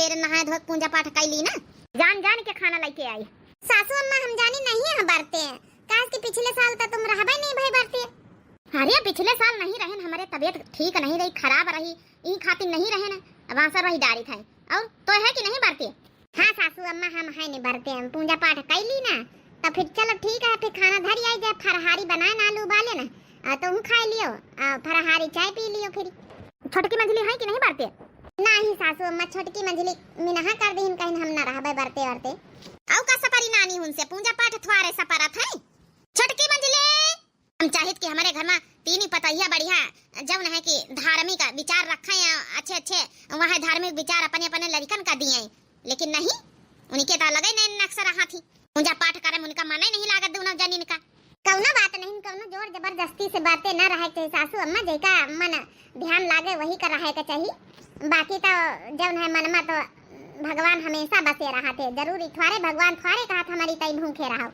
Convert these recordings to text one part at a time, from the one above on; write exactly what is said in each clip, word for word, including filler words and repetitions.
फिर नहाए धोए पूजा पाठ कइ ली ना। जान जान के खाना लइके आई। सासू अम्मा, हम जानी नहीं है बरते, काहे कि पिछले साल त तुम रहबे नहीं भई बरते। अरे पिछले साल नहीं रहेन, हमरे तबियत ठीक नहीं रही, खराब रही, ई खातिर नहीं रहेन। अब आसर वही डारी था। और तो है कि नहीं बरते? हाँ सासू अम्मा, हम है नहीं बरते, हम पूजा पाठ कइ ली ना, तो फिर चलो ठीक है, फिर खाना धरि आई जाए, फरहारी बनाए ना, आलू उबाले ना, आ, तुहूँ खाइ लियो, आ, फरहारी चाय पी लियो फिर। छोटकी मंझली है कि नहीं बरते? नहीं सासू अम्मा, छोटकी मंझली मिनहा कर दीहिन, कहिन हम ना रहबे बरते वरते। अउ का सपरी नानी हुन से पूजा पाठ थ्वारे सपरत है? छोटकी मंझली, हम चाहित कि हमरे घर मा तीनी पतोहिया बढ़िया, जउन है कि धार्मिक विचार रखे, अच्छे अच्छे वह धार्मिक विचार अपने अपने लड़िकन का दिए, लेकिन नहीं, उनके तो अलगे नैन नक्श रहा थी। पूजा पाठ करे में उनका मने नहीं लागत दोनों जनिन का। कउनो बात नहीं, कउनो जोर जबरदस्ती से बरते न रहे के चाही सासू अम्मा, जेका मन ध्यान लागे वही का रहे के चाही। बाकी तो जउन है मन मा तो भगवान हमेशा बसे रहत है, जरूर इथवारे भगवान थ्वारे कहत हमरी तई भूखे रहो।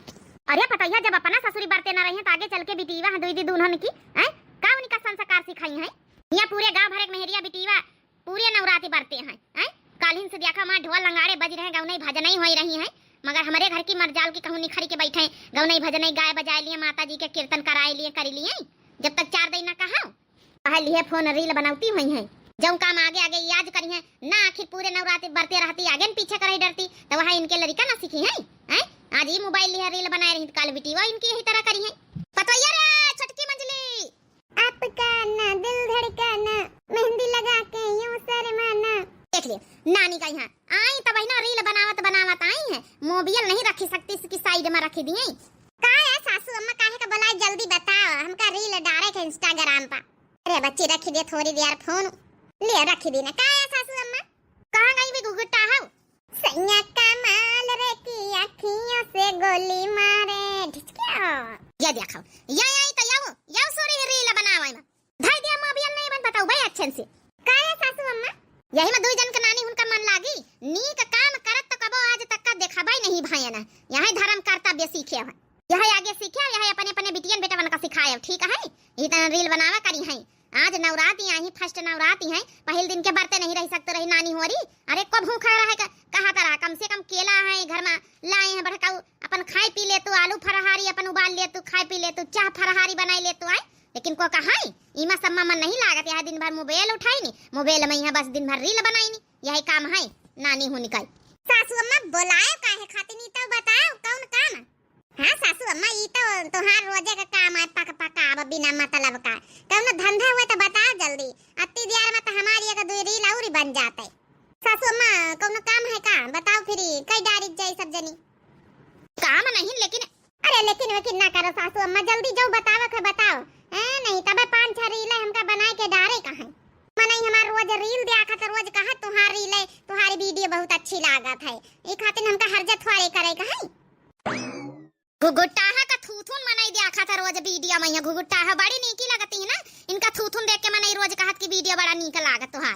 अरे पतोहिया, जब अपना ससुरी बरते न रही है तो आगे चल के बिटिया है दुई दी दुन्हन की, हैं? का उनका संस्कार सिखाई है? यहाँ पूरे गांव भर एक मेहरिया बिटिया पूरे नवरात्रि बरते हैं, हैं? काल्हिन से देखा माँ ढोल लंगाड़े बज रहे हैं, गौनई भजनई होई रही हैं, मगर हमरे घर की मरजाल की कहूँ निखरी के बैठे हैं, गौनई भजनई गाए बजाए लिए, माता जी के कीर्तन कराए लिए, करी लिए, जब तक चार दिन ना कहा। कहे लिए फोन रील बनौती हुई हैं, जौन काम आगे आगे याद करी हैं ना, आखिर पूरे नवरात्रि बरते रहती, आगे न पीछे करे डरती, तो वह इनके लड़िका ना सीखी हैं, हैं? आज ही मोबाइल लिए रील बनाए रही, काल बिटिया इनकी यही तरह करी हैं। पतोहिया रे, छोटकी मंझली, आपका ना दिल धड़काना, मेहंदी लगा के यूं शर्माना। देख लिए, नानी का यहाँ आई तब ना रील बनावत बनावत आई है, मोबाइल नहीं रखी सकती, इसकी साइड में रखी दी। का है सासू अम्मा, काहे का बोलाए, जल्दी बताओ, हमका रील डारे के Instagram पर। अरे बच्ची, रखी दे थोड़ी देर फोन, ले रखी दी ना। का है सासू अम्मा? कहाँ गई भी घुघुटा हो? सैया कमाल रे की अखियों से गोली मारे, ढिचकिया। ये देखो, ये आई तो याओ, याओ सोरी रील बनावे में। धई दिया मोबाइल नहीं बन बताओ भाई अच्छे से। का है सासू अम्मा? यही में दुई जन के नानी उनका मन लागी, नीक काम करत तो कबो आज तक का देखा भाई नहीं भाई ना। यही धर्म कर्तव्य सीखे हैं, यही आगे सीखे, यही अपने अपने बिटियन बेटवन का सिखाए, ठीक है? यही तरह रील बनावा करी हैं। आज नवरात ही आई, first नवरात ही है, पहिल दिन के बरते नहीं रही सकते रही नानी होरी। अरे को भूखा रहे का, कहा तरह कम से कम केला है घर में लाए हैं बढ़काऊ, अपन खाए पी ले तू, आलू फरहारी अपन उबाल ले तू, खाए पी ले तू, चाह फरहारी बनाई ले तू आए, लेकिन को कहा है, इमा सम्मा मन नहीं लागत, यह दिन भर मोबाइल उठाई नी, मोबाइल में यहाँ बस दिन भर रील बनाई नी, यही काम है नानी होनी का। सासू अम्मा बोलाए काहे खातिर नी तो बताओ कौन काम? हाँ सासू अम्मा, ई तो तोहार रोजे का काम है, पक पकाब बिना मतलब का। कौनो धंधा हुए तो बताओ जल्दी। अत्ती दियार में तो हमारी एक दुई रील और ही बन जाते। सासू अम्मा, कौनो काम है का? बताओ फिर, कई डारी जाई सब जनी। काम नहीं, लेकिन अरे लेकिन वेकिन ना करो सासू अम्मा, जल्दी जाओ बतावे के बताओ। ए, नहीं तबे पाँच छह रील हमका बनाए के डारे का है। मनई हमार रोज रील देखत, रोज कहत, "तुहार रील है, तुहारी वीडियो बहुत अच्छी लागत है।" ई खातिर हमका हर जथवारे करे का है। घुघुटाहा का थूथुन मनई देखत है रोज वीडियो में, यहाँ घुघुटाहा बड़ी नीकी लगती है ना, इनका थूथुन देख के मनई रोज कहत कि वीडियो बड़ा नीक लागत तुहार।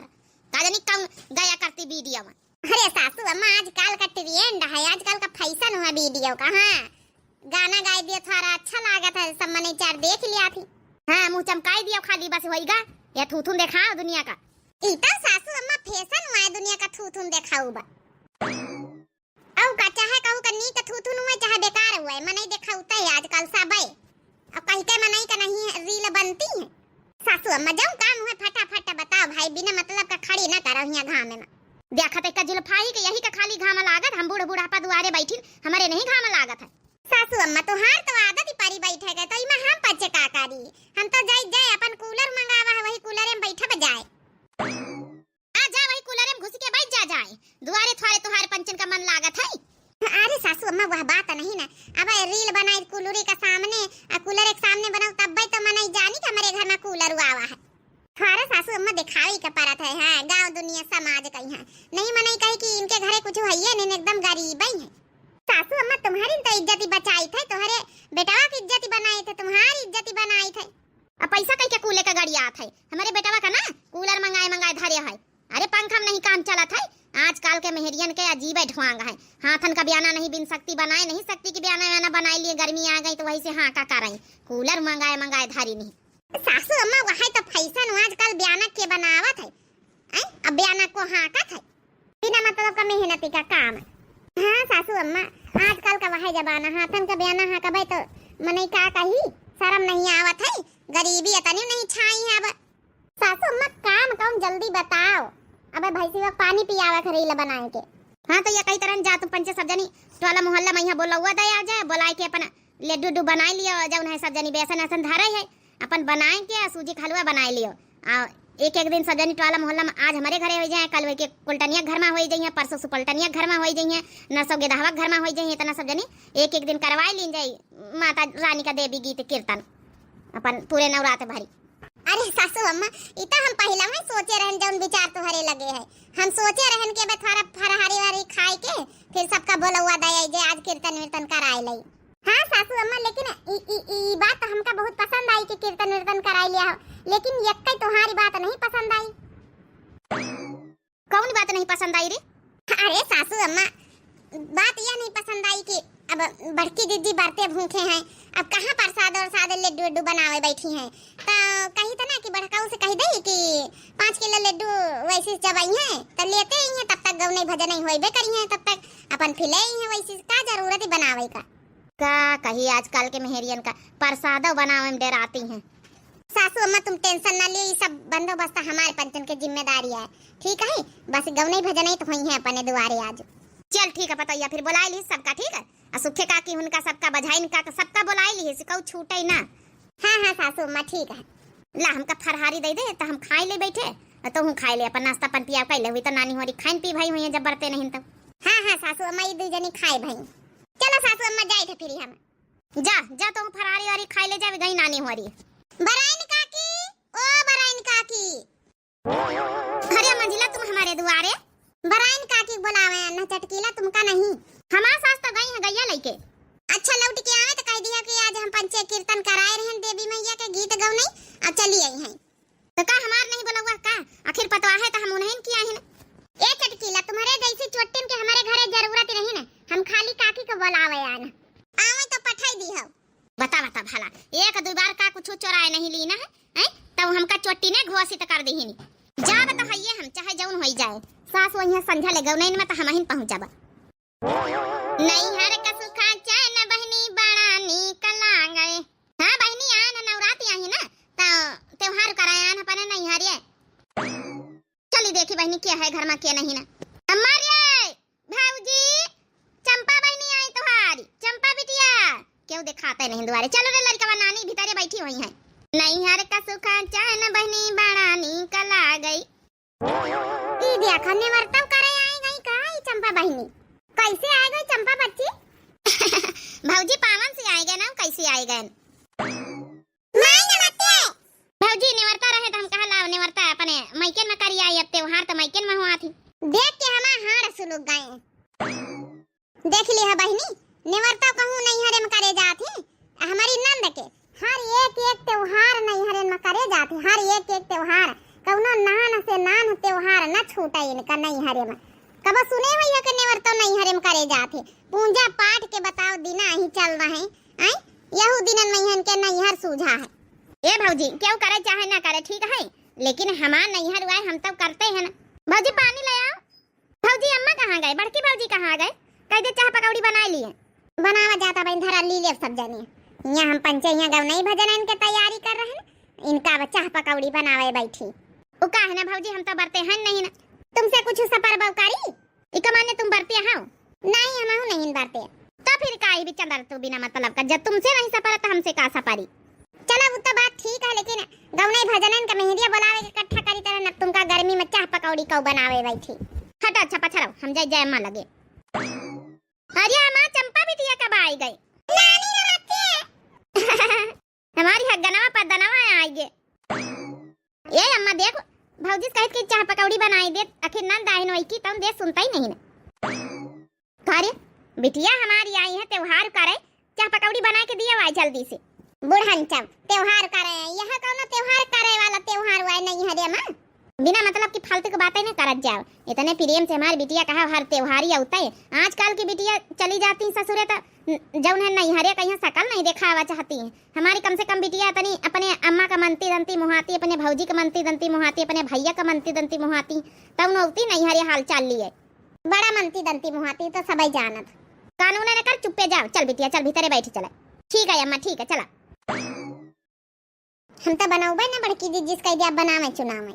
का जानी कौन गया करती वीडियो में। अरे सासू अम्मा, आजकल का ट्रेंड है, आजकल का फैशन हुआ वीडियो का। हाँ, गाना गाई दियो, थोड़ा अच्छा लागत है, सब मने चार देख लिया थी। हाँ, मुँह चमकाई दियो खाली बस, होइगा या थूथुन देखाओ दुनिया का। ई तो सासू अम्मा फैशन हुआ है, दुनिया का थूथुन देखाऊ बा। औ का चाहे कहू का नीक थूथुन हुए चाहे बेकार हुए, मनई देखाउते है आजकल सबे। अब कहीं के मनई का नहीं है, रील बनती है। सासू अम्मा, जौन काम हुए फटाफट बताओ भाई, बिना मतलब का खड़ी ना करो हियाँ घामे में। देखत है का जुल्फाई के यही का खाली घाम लागत, हम बूढ़ बुढ़ापा दुआरे बैठिन, हमरे नहीं घाम लागत है। सासू अम्मा, तुहार तो आदत ही परी बैठे गए, तो इमा हम पच्चे का करी? हम तो जाई जाए अपन कूलर मंगावा है, वही कूलरे में बैठब जाए। आ जा, वही कूलरे में घुस के बैठ जा जाए, दुआरे थ्वारे तुहारे पंचन का मन लागत है। अरे सासू अम्मा, वह बात नहीं ना, अब रील बनाई कूलरे के सामने, आ कूलरे के सामने बनाऊ, तब्बे तो मनई जानी कि हमरे घर में कूलर आवा है। अरे सासू अम्मा, दिखावे के परत है, हाँ, गाँव दुनिया समाज कही है, नहीं मनई कही कि इनके घरे कुछ है नहीं, एकदम गरीब ही है। सासू अम्मा, तुम्हारी तो इज्जत ही बचाई थे, तुम्हारे बेटवा की इज्जत ही बनाई थे, तुम्हारी इज्जत ही बनाई थे। अब पैसा कई के कूले का गड़ियात है, हमरे बेटवा का ना कूलर मंगाए मंगाए धरे है। अरे पंखा में नहीं काम चलत है, आजकल के मेहरियन के अजीब ढोंग है। हाथन का बयाना नहीं बिन सकती, बनाए नहीं सकती कि बयाना बयाना बनाए लिए, गर्मी आ गई तो वही से हाँका करें, कूलर मंगाए मंगाए धरी नहीं। सासू अम्मा, वही तो फैशन आजकल बयाना के बनावत है। हैं? अब बयाना को हाँकत है। बिना मतलब का मेहनती का काम। हाँ सासू अम्मा, आजकल का वही जमाना, हाथन का बयाना हाँ कबे तो मनई का कही, शर्म नहीं आवत है, गरीबी अतनी नहीं छाई है अब। सासू अम्मा, काम कौन जल्दी बताओ, अबे भैंसी का पानी पियावे खरीला बनाए के। हाँ तो ये कही तरह जा तुम पंचे सब जनी टोला मोहल्ला में यहाँ बोलौआ दे आ जाए, बोलाए के अपन लड्डू उड्डू बनाए लियो, जौन है सब जनी बेसन असन धरे है, अपन बनाए के आ सूजी का हलवा बनाए लियो। आ एक एक दिन सब जनी टोला मोहल्ला में आज हमारे घरे हो जाए, कल के कुलटनिया घर में हो जाइए, परसों सुपलटनिया घर में हो जाइए, नरसों गेदहवा घर में हो जाइए, इतना सब जनी एक एक दिन करवाए लीन जाई माता रानी का देवी गीत कीर्तन अपन पूरे नवरात भरी। अरे सासू अम्मा, ई तो हम पहिला में सोचे रहन जौन विचार तुहरे लगे है। हम सोचे रहन के बे थोड़ा फरहारी वारी खाए के फिर सबका बोलौआ दे आई जे आज कीर्तन वीर्तन कराए लई। हाँ सासू अम्मा, लेकिन ई, ई, ई बात तो हमका बहुत पसंद आई कि कीर्तन वीर्तन कराए लिया हो, लेकिन यक्कई तुम्हारी बात नहीं पसंद आई। कौन बात नहीं पसंद आई रे? अरे सासू अम्मा, बात यह नहीं पसंद आई कि अब बड़की दीदी बरते भूखे हैं, अब कहाँ प्रसाद और साद लड्डू उड्डू बनावे बैठी हैं, तो कही था ना कि बड़काऊ से कही दे कि पाँच किलो लड्डू वैसे जब आई हैं तो लेते ही हैं, तब तक गौनई भजनई होइबे करी हैं, तब तक अपन फिले ही हैं, वैसे का जरूरत है बनावे का। का कही आजकल के मेहरियन का, प्रसादो बनावे में डेराती हैं। सासू अम्मा तुम टेंशन ना लियो, ई सब बंदोबस्त हमारे पंचन के जिम्मेदारी है, ठीक है? बस गौनई भजनई तो होई है अपने दुआरे आज। चल ठीक है पतोहिया, फिर बोलाए ली सबका, ठीक है? आ सुखे काकी हुनका सबका बझाइन का सबका बोलाए ली, सिकऊ छूटे ना। हाँ हाँ सासू अम्मा ठीक है। ला हमका फरहारी दे दे तो हम खाए ले बैठे, और तो हूँ खाए ले अपन नाश्ता पान पिया कैले हुई तो नानी होरी खाइन पी भाई हुई जब बरते नहीं तो। हाँ हाँ सासू अम्मा, ई दू जनी खाए भाई। चलो सासू अम्मा, जाए थे फिर हम। जा, जा, तुम फरारी वारी खाई ले जावे गई नानी होरी। बराइन काकी, ओ बराइन काकी। अरे मंझिला, तुम हमारे दुआरे। बराइन काकी बोलावे, न चटकीला तुमका नहीं। हमार सास तो गई है गैया लइके। अच्छा, लौट के आवे तो कह दिया कि आज हम पंचे कीर्तन कराए रहन देवी मैया के गीत गौनई, अब चली आई हैं। तो का हमार नहीं बोलौआ का? आखिर पतवा है तो हम उन्हें किया है ना। ए चटकीला, तुम्हारे जैसी चोटिन के हमारे घरे जरूरत नहीं ना, हम खाली काकी को बोलावे आना। आवे तो पठाई दी हो। बता, बता भला, एक दो बार का कुछ चोराए नहीं ली ना है, हैं? तब हमका चोटी ने घोषित कर दी ही। जाब तो हइये हम, चाहे जौन होई जाए। सास वहीं संझा ले गौनैन में तो हम ही पहुँचब। नैहर का सुखा चैन बहिनी बड़ा नीक लागे। हाँ बहिनी, आए ना नवरात आई ना, तो त्योहार कराए आन अपने नैहरिए। चली देखी बहिनी, के है घर में, के नहीं ना। अम्मा रे, भौजी, चंपा बहिनी आई तोहारी, चंपा बिटिया। केहू देखाते नहीं दुआरे। चलो रे लड़कवा, नानी भीतरे बैठी हुई है। नैहर का सुखा चैन बहिनी बड़ा नीक लागई। ई देखा, नेवरतव करे आई गई का ई चंपा बहिनी? कैसे आई गई चंपा बच्ची? भौजी पावन से आई गए ना, कैसे आई गए? माई नमस्ते। भौजी, नेवरता रहे तो हम कहा लाओ, नेवरता अपने मायके में करी आई, अब त्योहार तो मायके में हुआ थी। देख के हमार हाड़ सुलुक गए। देख लिहा बहिनी, नेवरता कहूँ नैहरे में करे जात ही, आ हमारी नंद के हर एक एक त्योहार नैहरे में करे जात ही, हर एक एक त्योहार, कौनो नान से नान त्योहार न छूटे इनका नैहरे में। कबो सुने हुई है कि नेवरता नैहरे में करे जात ही? पूजा पाठ के बताओ दिना ही चल रहे, आई यहू दिनन में इनके नैहर सूझा है। ए भौजी, केहू करे चाहे ना करे, ठीक है, लेकिन हमार नैहर हुआ है, हम तब करते हैं ना। भौजी, पानी ले आओ। भौजी, अम्मा कहाँ गए? बड़की भौजी कहाँ गए? कह दे चाह पकौड़ी बनाए लिए। बनावा जाता बहन, धरा ली ले सब जने। यहाँ हम पंचे यहाँ गौनई भजन इनके तैयारी कर रहे हैं। इनका अब चाह पकौड़ी बनावे बैठी। उ का है ना भौजी, हम तो बरते हैं नहीं ना। तुमसे कुछ सपर बौकारी? इका माने तुम बरते हो? नहीं, हम हूँ नहीं बरते। तो फिर काहे भी चंदर तू बिना मतलब का, जब तुमसे नहीं सपर तो हमसे का सपारी? चला, वो तो बात ठीक है, लेकिन गौनई भजनन का मेहरिया बोलावे के इकट्ठा करी तरह न तुमका गर्मी में चाह पकौड़ी कौ बनावे बैठी। हटा, अच्छा पछरव, हम जाए जाए अम्मा लगे। अरे अम्मा, चंपा बिटिया कब आई गई? नानी नमस्ते। हमारी हगनवा पदनवा आई गे। ए अम्मा देख, भौजी से कहित कि चाह पकौड़ी बनाई दे, आखिर नंद आहिन वही की तौन दे सुनता ही नहीं ना। का रे, बिटिया हमारी आई है त्योहार करे, चाह पकौड़ी बना के दिया हुआ जल्दी से। बुढ़न चम, त्योहार करे, यह कौनो त्योहार करे वाला त्योहार हुआ नहीं है रे माँ। बिना मतलब की फालतू की बातें नहीं करत जाओ। इतने प्रेम से हमारी बिटिया कहा हर त्योहार ही होता है। आजकल की बिटिया चली जाती ससुरे तो जौन है नैहरे कहीं शकल नहीं देखावा चाहती है। हमारी कम से कम बिटिया तनी अपने अम्मा का मनती दंती मुहाती, अपने भौजी का मनती दंती मुहाती, अपने भैया का मनती दंती मुहाती, तब नौती नैहरे हाल चाल लिए। बड़ा मनती दंती मुहाती तो सबई जानत। कानून न कर, चुप्पे जाओ। चल बिटिया, चल भीतरे बैठ चले। ठीक है अम्मा, ठीक है, चला। हम तो बनौबे ना बड़की दीदी से कह दिया बनावे चुनावे।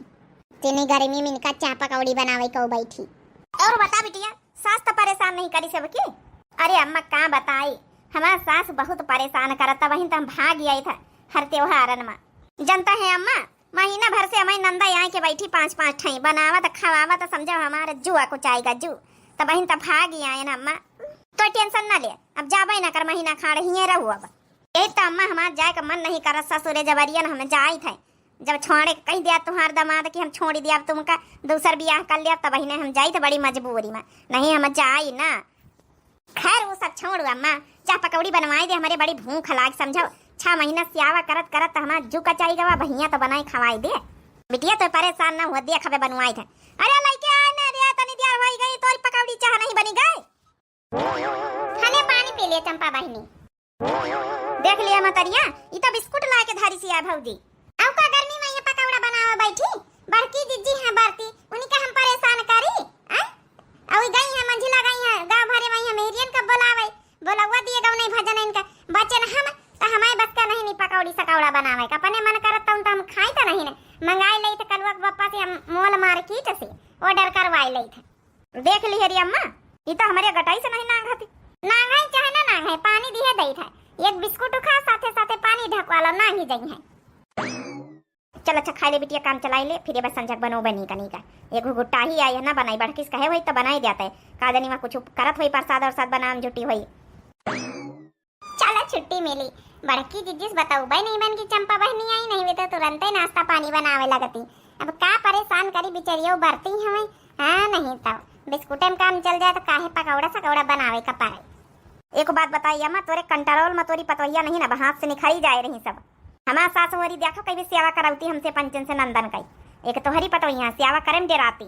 तेने गर्मी में इनका चाह पकौड़ी बनावे को बैठी। और बता बिटिया, सास तो परेशान नहीं करी सब की? अरे अम्मा का बताई, हमार सास बहुत परेशान करत, वहीं तो हम भाग आई था हर त्योहारन में। जनता है अम्मा, महीना भर से हमारी नंदा यहाँ के बैठी पाँच पाँच ठाई बनावत खवावत, समझो हमारा जुआ कुचाएगा जू। तो बहिन तो भाग ही आए ना अम्मा, तो टेंशन ना ले, अब जाबे ना कर, महीना खाड़ हिये रहू अब। यही तो अम्मा हमार जाए का मन नहीं करत ससुरे, जबरियन हम जाइत है। जब छोड़े के कह दिया तुम्हार दामाद कि हम छोड़ दिया अब तुमका, दूसर बियाह कर लिया, तब ही हम जाइत बड़ी मजबूरी में, नहीं हम जाई ना। खैर वो सब छोड़ अम्मा, चाह पकौड़ी बनवाई दे, हमारे बड़ी भूख लाग समझो। छह महीना सियावा करत करत हमार जू कचाई गवा, भैया तो बनाई खवाई दे। बिटिया तो परेशान ना हुआ, देख अबे बनवाई थे। अरे लइके आए ना रे, तनी देर होई गई, तोरी पकौड़ी चाह नहीं बनी गए। हले पानी पी ले चंपा बहिनी। देख लिया मतरिया, ई तो बिस्कुट ला के धरी सिया भौजी। आउ का गर्मी में ये पकौड़ा बनावे बैठी? बड़की जिज्जी हैं बरती, उनका हम परेशान करी, आय? अउ गई हैं मंझिला गई हैं, गाँव भरे में हैं मेहरियन का बोलावे, बोलवा दिए गौनई भजनइन का। बचन हम, तो हमारे बस का नहीं, नहीं पकौड़ी सकौड़ा बनावे का। अपने मन करत तो हम खाई तो नहीं ने, मंगाई लेइत कलुआ के बप्पा से हम मॉल मार्केट से order करवाई लेइत। देख लिहे रे अम्मा, ई तो हमरे गटाई से नहीं नांग हती। नांग है चाहे ना नांग है, पानी दिहे देइत है। एक बिस्कुट खा, साथे साथे पानी ढकवा लो, नांग ही जई है। चल अच्छा खाई ले बिटिया, काम चलाई ले, फिर ये बस संझक बनोबे नहीं कनी का। एक गुट्टा ही आई है ना बनाई, बड़किस कहे होई तो बनाई देते। का जानी वहाँ कुछ करत होई, प्रसाद और साथ बनावे में जुटी होई। चला छुट्टी मिली। बड़की जिज्जी से बतौबे नहीं बन कि चंपा बहिनी आई, नहीं वे तो तुरंते नाश्ता पानी बनावे लगती। अब का परेशान करी बिचरियो बरती हमें। हाँ नहीं तो बिस्कुटे में काम चल जाए तो काहे पकौड़ा सकौड़ा बनावे का पड़े। एक बात बताई अम्मा, तोरे control में तोरी पतोहिया नहीं ना, अब हाथ से निखरी जाए रही सब। हमार सास होरी देखो कई भी सेवा करौती हमसे पंचन से नंदन कई। एक तोहरी पतोहिया सेवा करे में डेराती।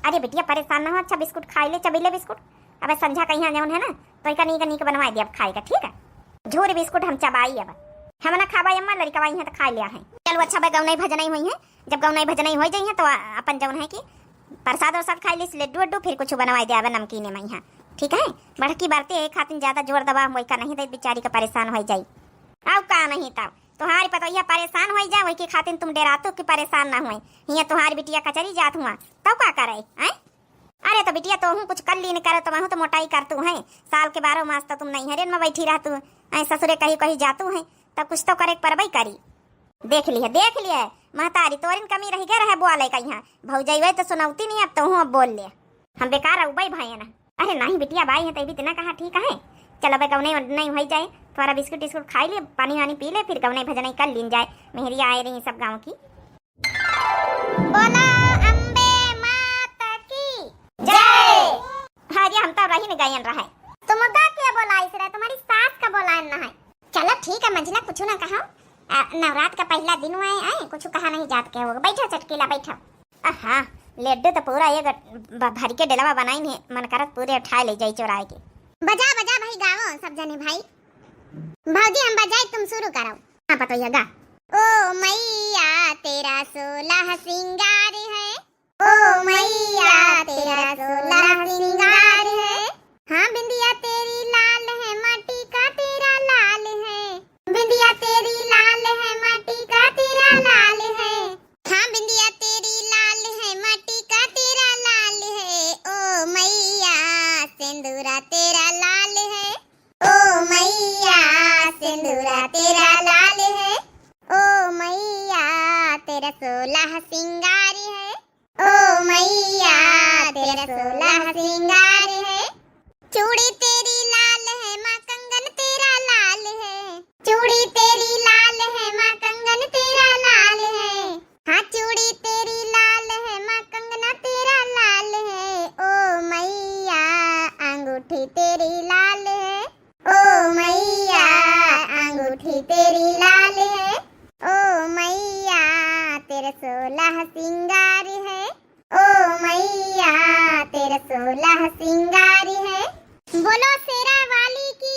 अरे बिटिया परेशान ना हो, अच्छा बिस्कुट खाई ले, चबैले बिस्कुट। अबे संझा कहिया जौन है ना, तो इका नीक नीक बनवाई दे अब खाए का, ठीक है? झूर बिस्कुट हम चबाई अब। हम ना खाबा अम्मा, लड़कवा यहाँ तो खा लिया है। चलो अच्छा बे गौनई भजनई हुई है, जब गौनई भजनई हो जाई है तो आ-, अपन जौन है कि प्रसाद वरसाद खाई लीस, लड्डू वड्डू, फिर कुछ बनवाई दे अब नमकीने में यहाँ, ठीक है? बड़की बरती है खातिन ज्यादा जोर दबा हम वही का नहीं दे, बेचारी का परेशान हो जाई। आउ का नहीं तब तोहारी पतोहिया परेशान होई जा, वही के खातिर तुम डेरातू कि परेशान ना हुए। हियाँ तोहारी बिटिया कचरी जात हुआ, तब का करे, हैं? अरे तो बिटिया तोहू कुछ कर लीन करे, तुमहू तो मोटाई करतू हैं। साल के बारह मास तो तुम नैहरे में बैठी रहतू, हैं ससुरे कहीं कहीं जातू हैं, तब कुछ तो करे के परबई करी। देख लिहे, देख लिहे, महतारी तोरिन कमी रह गए रहे बोले का यहाँ, भौजई वही तो सुनौती नहीं, अब तोहू अब बोल ले। हम बेकार अउबई भये ना। अरे नाही बिटिया, बाई है तैबी तना कहा ठीक है। चलो बे गौनई नहीं होई जाए, थोड़ा बिस्कुट टिस्कुट खाई ले, पानी वानी पी ले, फिर गौनई भजनई कर लीन जाए। मेहरिया आए रही सब गाँव की। बोलो अम्बे माता की जय। अरे हम तो रही न गायन रहे। तुमका के बोलाइस रहे? तुम्हारी सास का बोलायन न है। चलो ठीक है मंझिला, कुछ ना कहो। आ, नवरात का पहला दिन हुआ है, आए, कुछ कहा नहीं जात के हो। बैठो चटकीला, बैठो। आहा, लड्डू तो पूरा एक ब-, भर के डेलवा बनाई ने, मन करत पूरे उठाए ले जाई चोराए के। बजा, बजा भाई, गावो सब जने भाई। भौजी हम बजाई, तुम शुरू करो। हाँ पतोहिया गा। ओ मैया तेरा सोलह सिंगार है, ओ मैया तेरा सोलह सिंगार है। हाँ बिंदिया तेरी लाल है, माटी का तेरा लाल है। बिंदिया तेरी लाल है, माटी का तेरा लाल है। हाँ बिंदिया तेरी लाल है, माटी का तेरा लाल है। ओ मैया सिंदूरा तेरा लाल है, ओ मैया सिंदूरा तेरा लाल है। ओ मैया तेरा सोलह सिंगार है, ओ मैया तेरा सोलह सिंगार है। चूड़ी तेरी लाल है माँ, कंगन तेरा लाल है। चूड़ी तेरी लाल है माँ, कंगन तेरा लाल है। हाँ चूड़ी तेरी लाल है माँ, कंगना तेरा लाल है। ओ मैया अंगूठी तेरी लाल है, ओ मैया अंगूठी तेरी लाल है। ओ मैया तेरा सोलह सिंगार है, ओ मैया तेरा सोलह सिंगार है। बोलो शेरा वाली की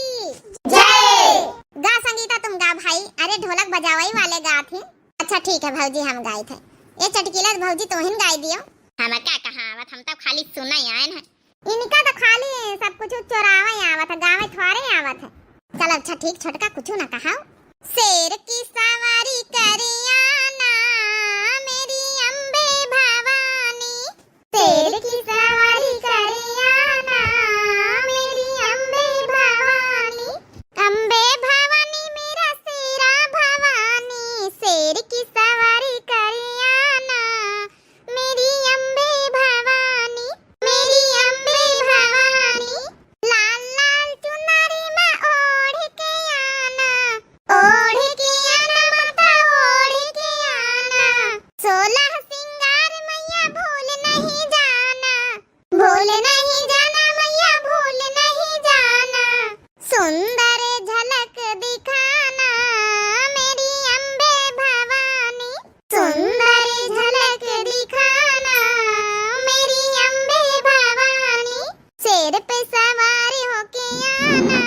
जय। गा संगीता तुम गा भाई। अरे ढोलक बजावई वाले गात ही। अच्छा ठीक है भौजी हम गाइत है। ए चटकीला भौजी तोहिन गाई दियो। हम का कहा आवत, हम तो खाली सुना ही आयन है। इनका तो खाली सब कुछ चोरावे आवत है, गावे थोड़े आवत है। चल अच्छा ठीक, छोटका कुछ ना कहाओ। शेर की सवारी करिया ना मेरी अम्बे भवानी, शेर की सवारी करिया ना मेरी अम्बे भवानी, अम्बे भवानी मेरा शेरा भवानी, शेर की सवारी करिया ना मेरी अम्बे भवानी, मेरी अम्बे भवानी। लाल लाल चुनरी मा ओढ़ के आना, ओढ़ के आना माता, ओढ़ के आना। सोलह सिंगार मैया भूल नहीं जाना, भूल नहीं जाना मैया, भूल नहीं जाना। सुंदर झलक दिखाना मेरी अम्बे भवानी, सुंदर झलक दिखाना मेरी अम्बे भवानी, शेर पे सवार होके आना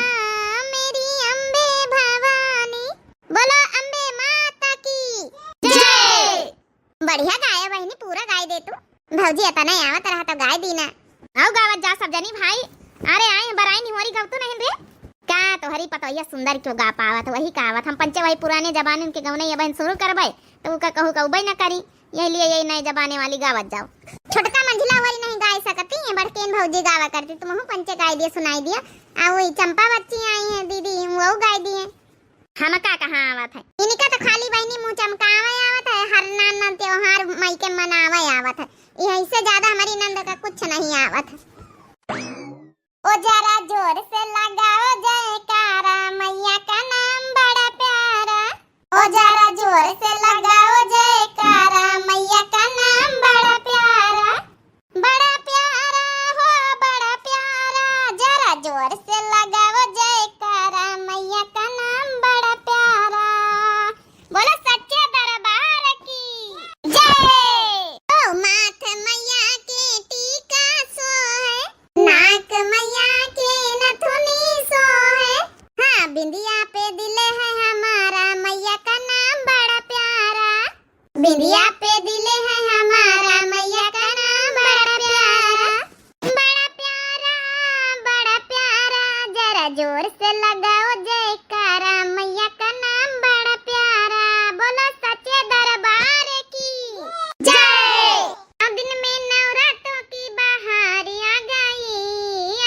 मेरी अम्बे भवानी। बोलो अम्बे माता की जय। बढ़िया गाया बहिनी, पूरा गाय दे तू। भौजी अतना आवत रहा तो गाय दीना। आओ गावत जा सब जनी भाई। अरे आए बराई निहोरी गवतू नहीं रे। का तोहरी पतोहिया सुंदर क्यों गा पावत, वही कहावत। हम पंचे वही पुराने जमाने के गवने ये बहन शुरू करबे तो उका कहू कहू न करी। यही लिए यही नए जमाने वाली गावत जाओ। छोटका मंझिला वही नहीं गाय सकती है, बड़केन भौजी गावा करती, तुम पंचे गाय दिए सुनाई दिया। आ वही चंपा बच्ची आई है दीदी, वो गाय दिए। हमका कहाँ आवत है? इनका तो खाली बहिनी मुँह चमकावे आवत है, हर नान नान त्योहार मई के मनावे आवत है। यही से ज्यादा हमारी नंद का कुछ नहीं आवत है। ओ जरा जोर से लगाओ जयकारा, मैया का नाम बड़ा प्यारा। ओ जरा जोर से लगाओ जयकारा, मैया का नाम बड़ा प्यारा। बड़ा प्यारा हो, बड़ा प्यारा, जरा जोर से लगाओ जयकारा, मैया का नाम बड़ा प्यारा। बोलो सच्चे दरबार की जय। ओ माथ मैया के टीका सोहे, नाक मैया के नथुनी सोहे। हाँ, बिंदिया पे दिल है हमारा, मैया का नाम बड़ा प्यारा। बिंदिया पे दिल है हमारा, मैया का नाम बड़ा प्यारा, बड़ा प्यारा, बड़ा प्यारा। जरा जोर से लगाओ जयकारा, मैया का नाम बड़ा प्यारा। बोलो सच्चे दरबार की जय। नौ दिन में नवरातों की बहार आ गई,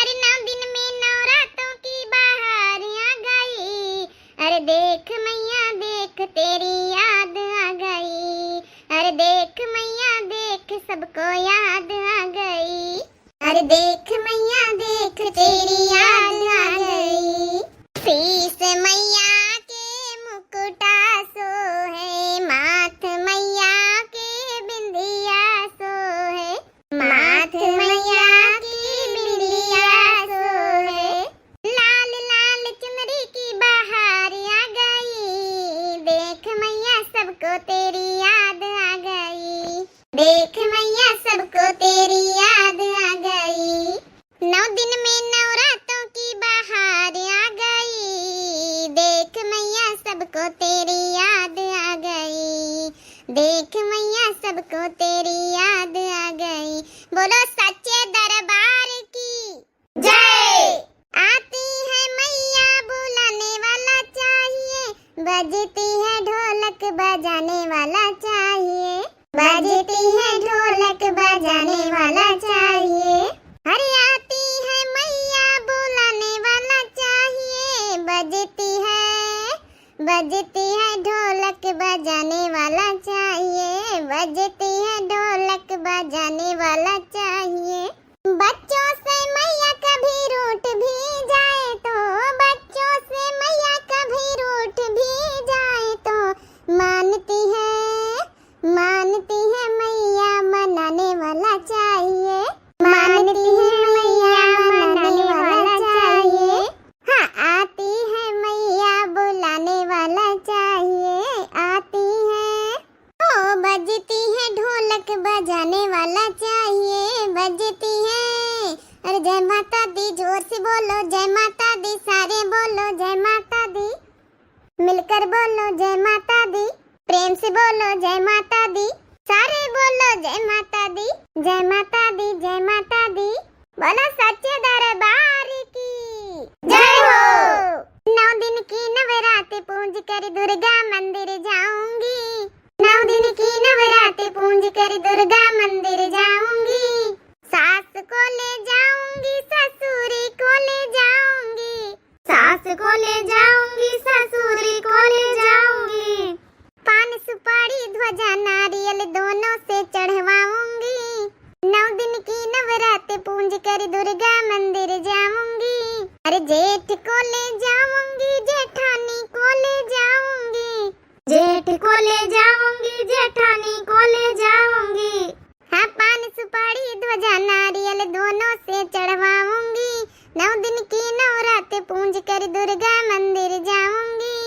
अरे नौ दिन में नवरातों की बहार आ गई। अरे देख मैया देख तेरी याद आ गई, अरे देख मैया देख सबको याद आ गई, अरे देख मैया देख तेरी याद आ गई। शीश मैया के मुकुटा सोहे, माथ मैया के बिंदिया सोहे, माथ मैया की बिंदिया सोहे। लाल लाल चुनरी की बहार आ गई, देख मैया सबको तेरी याद आ गई, देख मैया सबको तेरी याद आ गई। नौ दिन में नवरातों की बहार आ गई, देख मैया सबको तेरी याद आ गई, देख मैया सबको तेरी याद आ गई। बोलो सच्चे दरबार की जय। आती है मैया बुलाने वाला चाहिए, बजती है ढोलक बजाने वाला चाहिए, बजती है ढोलक बजाने वाला चाहिए। अरे आती है मैया बुलाने वाला चाहिए, बजती है, बजती है ढोलक बजाने वाला चाहिए, बजती है ढोलक बजाने वाला चाहिए। बच्चों से मैया कभी रूठ भी जाए तो, बच्चों से मैया कभी रूठ भी जाए तो, मानती है, मानती है मैया मनाने वाला चाहिए, मानती है मैया मनाने वाला चाहिए। हाँ, आती है मैया बुलाने वाला चाहिए, आती है। ओ बजती है ढोलक बजाने वाला चाहिए, बजती है। अरे जय माता दी, जोर से बोलो जय माता दी, सारे बोलो जय माता दी, मिलकर बोलो जय माता दी, प्रेम से बोलो जय माता दी, सारे बोलो जय माता दी, जय माता दी, जय माता दी। बोलो सच्चे दरबार की जय हो। नौ दिन की नवरात पूंज कर दुर्गा मंदिर जाऊंगी। नौ दिन की नवरात पूंज कर दुर्गा मंदिर जाऊंगी। सास को ले जाऊंगी, ससुर को ले जाऊंगी। सास को ले जाऊंगी, ससुर को ले जाऊंगी। पान सुपारी ध्वजा नारियल दोनों से चढ़वाऊंगी। नौ दिन की नवरात पूंज कर दुर्गा मंदिर जाऊंगी। अरे जेठ को ले जाऊंगी, जेठानी को ले जाऊंगी। जेठ को ले जाऊंगी, जेठानी को ले जाऊंगी। हाँ, पान सुपारी ध्वजा नारियल दोनों से चढ़वाऊंगी। नौ दिन की नवरात पूंज कर दुर्गा मंदिर जाऊंगी।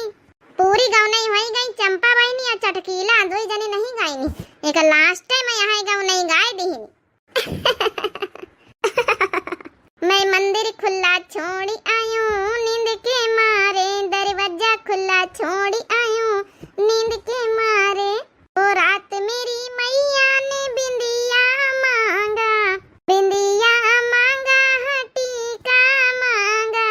पूरी गवनई होई गई, चंपा बहिनी और चटकीला दुई जने नहीं गाइनी। एक लास्ट टाइम यहाँ गवनई गाय दिहिनी। मैं मंदिर खुला छोड़ी आयूं, नींद के मारे दरवाजा खुला छोड़ी आयूं, नींद के मारे। ओ रात मेरी मैया ने बिंदिया मांगा, बिंदिया मांगा, हाँ टीका मांगा।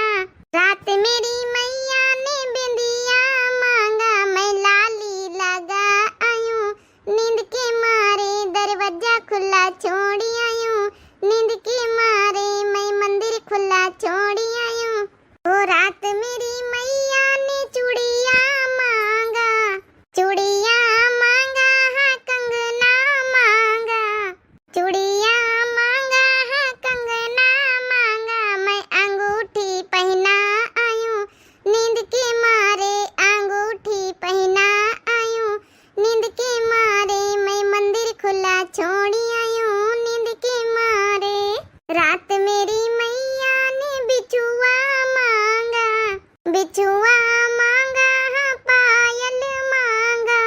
रात मेरी मैया ने बिंदिया मांगा, मैं लाली लगा आयूं, नींद के मारे दरवाजा खुला छोड़ी आयूं, नींद के मारे मैं मंदिर खुला छोड़ी आयूं। ओ रात मेरी मैया ने चूड़िया मांगा, चूड़िया मांगा, हाँ कंगना मांगा, चूड़िया मांगा, हाँ कंगना मांगा, मैं अंगूठी पहना आयूं, नींद के मारे अंगूठी पहना आयूं, नींद के मारे मैं मंदिर खुला छोड़ी आयूं, नींद के मारे। रात मेरी मैया ने बिछुआ मांगा, बिछुआ मांगा, हाँ पायल मांगा,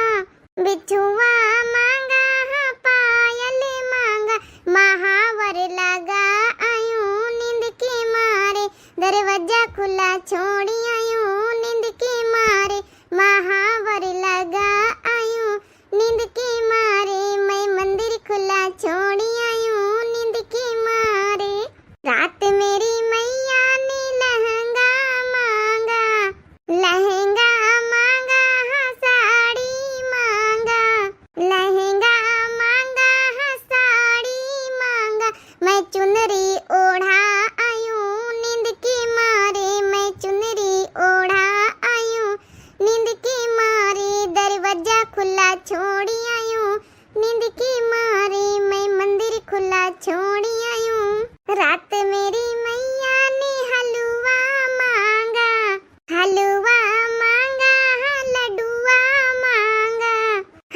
बिछुआ मांगा, हाँ पायल मांगा, महावर लगा आयूं, नींद के मारे दरवाजा खुला छोड़ी आयूं, नींद के मारे महावर लगा आयूं, नींद के मारे मैं मंदिर खुला छोड़ी आयूं, नींद के मारे। रात मेरी मैया ने लहंगा मांगा, लहंगा मांगा, हाँ साड़ी मांगा, लहंगा मांगा, हाँ साड़ी मांगा, मैं चुनरी ओढ़ा आयूं, नींद के मारे मैं चुनरी ओढ़ा आयूं, नींद के मारे दरवाजा खुला छोड़ी आयूं, नींद के मारे मैं मंदिर खुला छोड़ी आयूं। रात मेरी मैया ने हलवा मांगा, हलवा मांगा, हाँ लड्डुआ मांगा,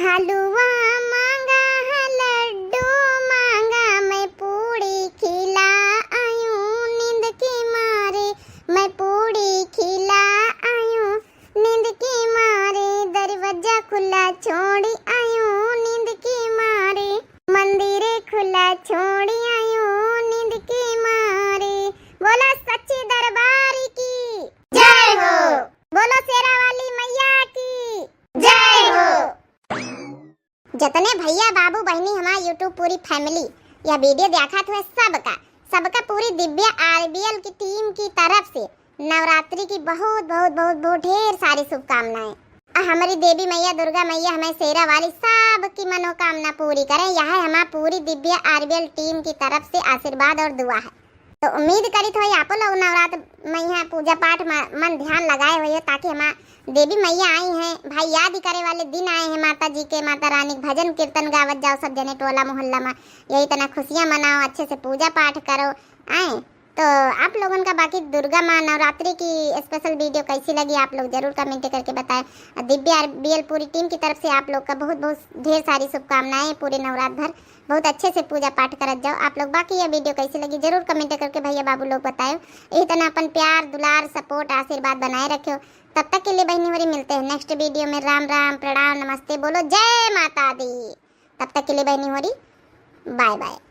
हलवा मांगा, हाँ लड्डू मांगा, मैं पूड़ी खिला आयूं, नींद के मारे मैं पूड़ी खिला आयूं, नींद के मारे दरवाजा खुला छोड़ी आयूं, नींद के मारे मंदिर खुला छोड़ी आयूं, नींद के मारे। बोला सच्चे दरबार की जय हो। बोलो शेरा वाली मैया की जय हो। जतने भैया, बाबू, बहिनी, हमार YouTube पूरी family यह video देखत हुए, सबका, सबका पूरी दिव्या आरबीएल की team की तरफ से नवरात्रि की बहुत, बहुत, बहुत, बहुत ढेर सारी शुभकामनाएं। आ हमारी देवी मैया, दुर्गा मैया, हमें शेरा वाली सबकी मनोकामना पूरी करें, यह हमार पूरी दिव्या आरबीएल team की तरफ से आशीर्वाद और दुआ है। तो उम्मीद करित होई आपो लोग नवरात्र में यहाँ पूजा पाठ में मन ध्यान लगाए होइहो, ताकि हमार देवी मैया आई हैं, भाई याद ही करे वाले दिन आए हैं माता जी के, माता रानी के भजन कीर्तन गावत जाओ सब जने टोला मोहल्ला में, यही तना खुशियाँ मनाओ, अच्छे से पूजा पाठ करो। आए तो आप लोगन का बाकी दुर्गा माँ नवरात्रि की special video कैसी लगी, आप लोग जरूर comment करके बताएं। और दिव्या आरबीएल पूरी team की तरफ से आप लोग का बहुत बहुत ढेर सारी शुभकामनाएं। पूरे नवरात्र भर बहुत अच्छे से पूजा पाठ करत जाओ आप लोग। बाकी यह video कैसी लगी जरूर comment करके भैया बाबू लोग बताएं। यही तना अपन प्यार, दुलार, support, आशीर्वाद बनाए रखियो। तब तक के लिए बहनी होरी मिलते हैं next video में। राम राम, प्रणाम, नमस्ते, बोलो जय माता दी। तब तक के लिए बहनी होरी bye bye।